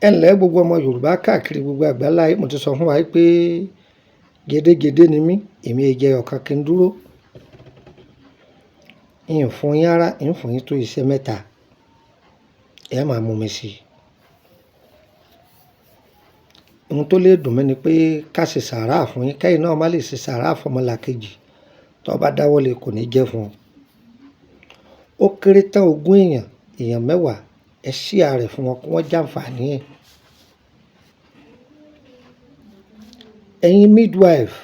Ẹ ǹlẹ́ gbogbo ọmọ Yorùbá káàkiri gbogbo àgbáláyé. Mo ti sọ fún wa pé gédégédé ni mí, èmi è jẹ ọ̀kan kí n dúró. N fún yín rárá, ń fún yín tó iṣẹ́ mẹ́ta. Ẹ máa mú mi sí i. Ohun tó lè dùn mí ni pé ká ṣe sàárà fún yín, kẹ́yìn náà má lè ṣe sàárà fún ọmọlàkejì. Tó bá dáwọ́lé kò ní jẹ́ fún ọ. Ó kéré tán ogún èèyàn, èèyàn mẹ́wàá, ẹ share rẹ̀ fún wọn kí wọ́n jàǹfàní ẹ̀. Ẹ̀yin midwife,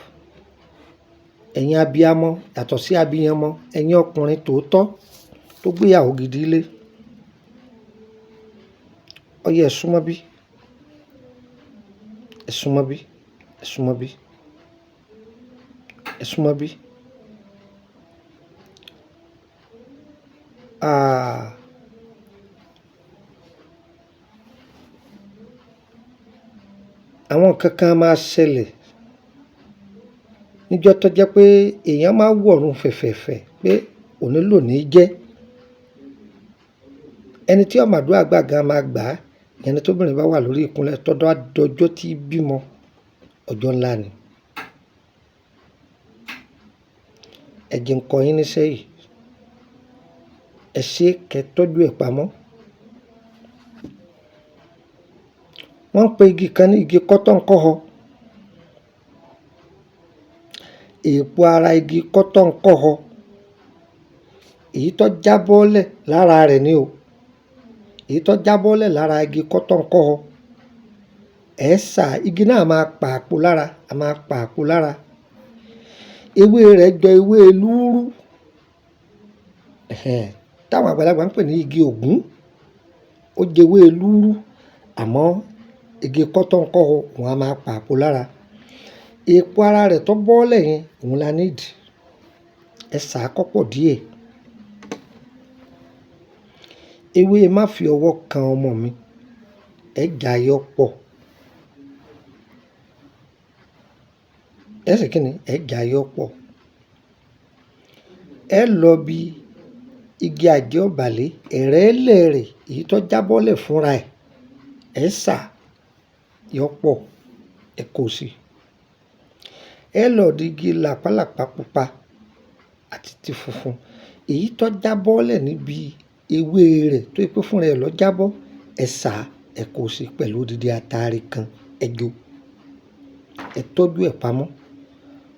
ẹ̀yin abiyamọ, yàtọ̀ sí abiyamọ, ẹ̀yin ọkùnrin tòótọ́ tó gbéyàwó gidi lé. Ó yẹ ẹ súnmọ́ bí, ẹ súnmọ́ bí, ẹ súnmọ́ bí, ẹ súnmọ́ bí. Ah, àwọn nǹkan kan máa ṣẹlẹ̀ níjọ́ tó jẹ́ pé èèyàn máa wọ̀run fẹ̀fẹ̀fẹ̀ pé òní lòní jẹ́. Ẹni tí ó mọ àdúrà gbà gan máa gbà á. Ìyẹn ni tóbìnrin bá wà lórí ìkúnlẹ̀ tó bá dọjọ́ tí bímọ, ọjọ́ ńlá ni. Ẹ jẹ́ n kọ́ yín níṣẹ́ yìí. Ẹ ṣé kẹ́ tọ́jú ẹ̀ pamọ́. Wọ́n ń pe igi kan ní igi kọ́tọ́nkọ́họ. Èèpo ara igi kọ́tọ́nkọ́họ. Èyí tó jábọ́lẹ̀ lára rẹ̀ ni o. Èyí tó jábọ́lẹ̀ lára igi kọ́tọ́nkọ́họ. Ẹ sá, igi náà máa pa àpò lára, a máa pa àpò lára. Ewé rẹ̀ jọ ewé lúrú. Ẹ̀hẹn, táwọn àgbàlagbà ń pè ní igi ògún. Ó jẹ ewé lúrú, àmọ́ igi kọ́tọ́nkọ́họ òun a máa pa àpò lára. Èèpo ara rẹ̀ tó bọ́lẹ̀ yẹn, òun la need. Ẹ sá kó pọ̀ díẹ̀. Ewé má fi ọwọ́ kan ọmọ mi. Ẹ jà yọ pọ̀. Ẹ ṣe kíni? Ẹ jà yọ pọ̀. Ẹ lọ bí igi àjẹ́ ọ̀bàlé, ẹ̀rẹ́lẹ̀ rẹ̀, èyí tó jábọ́lẹ̀ fúnra ẹ̀. Ẹ sá yọ pọ̀, ẹ kó sí i. Ẹ lọ di igi làpálàpá pupa àti ti funfun. Èyí tó jábọ́lẹ̀ níbi ewé rẹ̀ tó pé fúnra ẹ̀ lọ jábọ́. Ẹ sá, ẹ kó sí i pẹ̀lú odidi atare kan. Ẹ jó. Ẹ tọ́jú ẹ̀ pamọ́.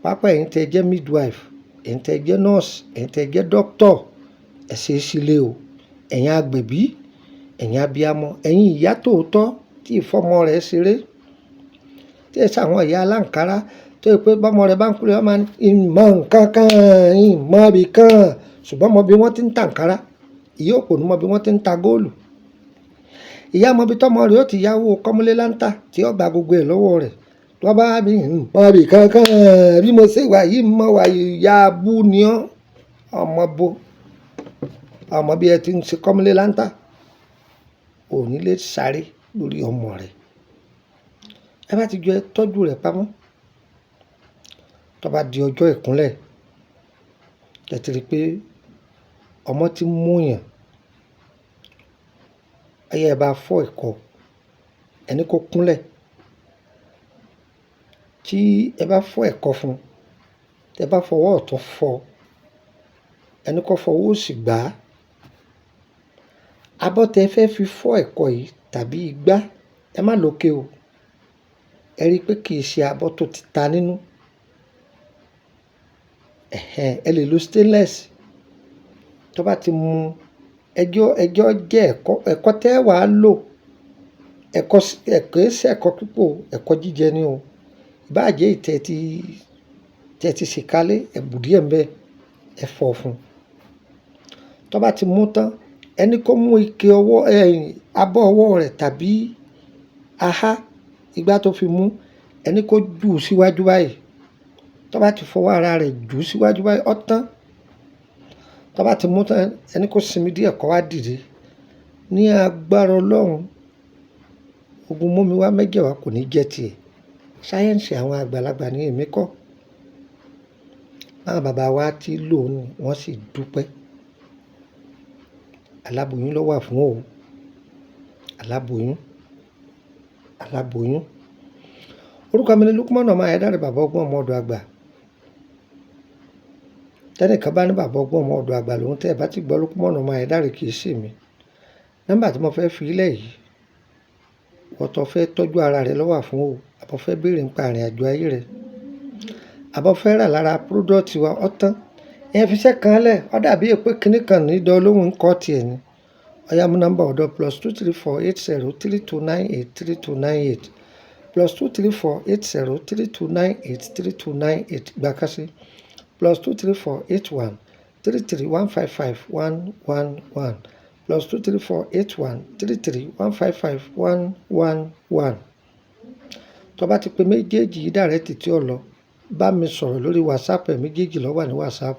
Pàápàá ẹ̀yin tí ẹ jẹ́ midwife, ẹ̀yin tí ẹ jẹ́ nurse, ẹ̀yin tí ẹ jẹ́ doctor, ẹ ṣe é sílé o. Ẹ̀yin agbẹ̀bí, ẹ̀yin abiyamọ, ẹ̀yin ìyá tòótọ́ tí ìfọ̀mọ́ rẹ̀ ṣeré. Tí ẹ ṣàwọn ìyá aláǹkárá tó jẹ́ pé bọ́mọ rẹ̀ bá ń kú lé, wọ́n máa ní ìmọ̀ nǹkan kan, ìmọ̀ bí kan. Ṣùgbọ́n mọ bí wọ́n ti ń ta àǹkárá. Ìyá òpònú mọ bí wọ́n ti ń ta góòlù. Ìyá mọ bí tọ́mọ rẹ̀ ó ti yáwó kọ́múlé láńtà tí ó gba gbogbo ẹ̀ lọ́wọ́ rẹ̀. Tó bá bí ìmọ̀ bí kankan, bí mo ṣe wà yìí mọ̀ wà ìyá abú ni ọ́. Ọmọ bo. Ọmọ bí ẹ ti ń ṣe kọ́múlé láńtà. Ò ní lè sáré lórí ọmọ rẹ̀. Ẹ bá ti jọ ẹ tọ́jú rẹ̀ pamọ́. Tó bá di ọjọ́ ìkúnlẹ̀, ẹ ti rí pé ọmọ tí ń mú yàn. Ọ̀yá ẹ bá fọ́ ẹ̀kọ, ẹni kó kúnlẹ̀. Tí ẹ bá fọ́ ẹ̀kọ fún, tí ẹ bá fọwọ́ ọ̀tún fọ́, ẹni kó fọwọ́ òsì gbá. Abọ́ tí ẹ fẹ́ fi fọ́ ẹ̀kọ yìí tàbí igbá, ẹ má lo ike o. Ẹ rí pé kì í ṣe abọ́ tó ti ta nínú. Ẹ̀hẹn, ẹ lè lo stainless. Tó bá ti mú ẹjọ́, ẹjọ́ jẹ́ ẹ̀kọ, ẹ̀kọ tí ẹ wà lò. Ẹ̀kọ, ẹ̀kọ ṣe ẹ̀kọ pípò, ẹ̀kọ jíjẹ ni o. Ìbá jẹ́ èyí tí ẹ ti ṣe kálẹ̀, ẹ bù díẹ̀ ńbẹ, ẹ fọ́ fún. Tó bá ti mú tán, ẹni kó mú ike ọwọ́, ẹ̀yìn abọ́ ọwọ́ rẹ̀ tàbí ahá, igbá tó fi mú, ẹni kó jù síwájú báyìí. Tó bá ti fọwọ́ ara rẹ̀ jù síwájú báyìí, ó tán. Tó bá ti mú tán, ẹni kó sinmi díẹ̀ kó wá dìde. Ní agbára Ọlọ́run, ogun mú mi wá mẹ́jẹ̀ wá kò ní jẹ́ ti ẹ̀. Sáyẹ̀nsì àwọn àgbàlagbà ni èmi kọ́. Àwọn bàbá wa tí lò ó ni wọ́n sì dúpẹ́. Aláboyún ló wà fún o. Aláboyún. aláboyún. Orúkọ mi ni Lukman ọmọ Ayédáre, bàbá ọgbọ́n ọmọ ọ̀dọ̀ àgbà. Tẹ́nìkan bá ní bàbá ọgbọ́n ọmọ ọ̀dọ̀ àgbà lòun, tẹ́ ẹ bá ti gbọ́ Lukman ọmọ Ayédáre, kì í ṣe mi. Nọ́mbà tí mo fẹ́ fi lẹ̀ yìí, wọ́n tó fẹ́ tọ́jú ara rẹ lọ́wọ́ fún o, àbọ̀ fẹ́ béèrè nípa ìrìn àjò ayé rẹ, àbọ̀ fẹ́ rà lára product wa ọ̀tán. Ìyẹn fi iṣẹ́ kan lẹ̀, ó dàbí èpè kíní kan ní ìdán olóhùn ń kọ́ tiẹ̀ ni. Ọ̀yá, mú nọ́mbà ọ̀dọ̀: +234 80 3298 3298, +234 80 3298 3298. Gbàkásí +234 81 33 155 111, +234 81 33 155 111. Tó bá ti pe méjèèjì yìí direct tí ó lọ, bá mi sọ̀rọ̀ lórí WhatsApp ẹ̀, méjèèjì ló wà ní WhatsApp.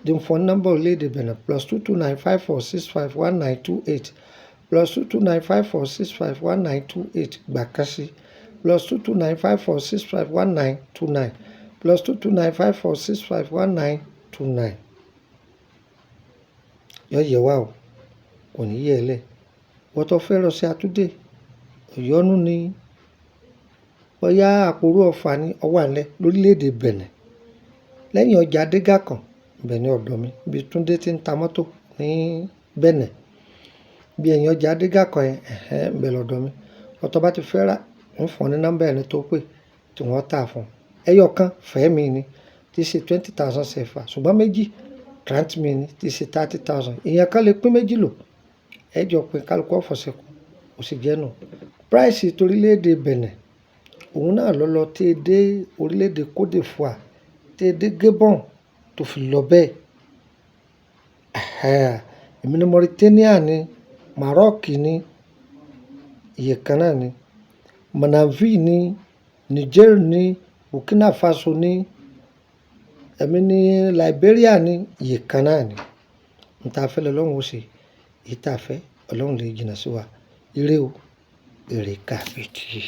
Dín fún nọ́mbà orílẹ̀-èdè Benin: +229 54 65 19 28, +229 54 65 19 28. Gbàkásí +229 54 65 19 29, +229 54 65 19 29. Yọ yẹ wá o, kò ní yẹ ẹ lẹ̀. Wọ́n tó fẹ́ lọ sí àtúndé, ìyọnu ni, bóyá àpòrò ọ̀fà ni ó wà nílẹ̀ lórílẹ̀-èdè Benin. Lẹ́yìn ọjà Adégàkàn, ibẹ̀ ni ọ̀dọ̀ mi, ibi Túndé tí ń ta mọ́tò ní Benin. Bí ẹ̀yìn ọjà Adégàkàn yẹn, ẹ̀hẹn, ibẹ̀ lọ̀dọ̀ mi. Wọ́n tó bá ti fẹ́ rà, ń fún ọ ní nọ́mbà ẹni tó pè tí wọ́n tà fún. Ẹyọ kan fẹ́ mi ni tí í ṣe 20,000 CFA, ṣùgbọ́n méjì grant mi ni tí í ṣe 30,000. Ìyẹn kan lè pín méjì lò. Ẹ jọ pín kálukú ọ̀fọ̀sẹ̀ kù, ó sì jẹ́ nù. Price torílẹ̀-èdè Benin, òun náà ló lọ tí dé orílẹ̀-èdè Côte d'Ivoire, tí dé Gabon tó fi lọ bẹ́ẹ̀. Ẹ̀hẹn, èmi ní Mauritania ni, Maroc ni, iye kan náà ni. Mozambique ni, Niger ni, Burkina Faso ni, èmi ní Liberia ni, iye kan náà ni. N ta fẹ́ lọ́lọ́run ó ṣe, èyí ta fẹ́ Ọlọ́run lè jìnnà sí wa. Ire o, ire kàbìtì.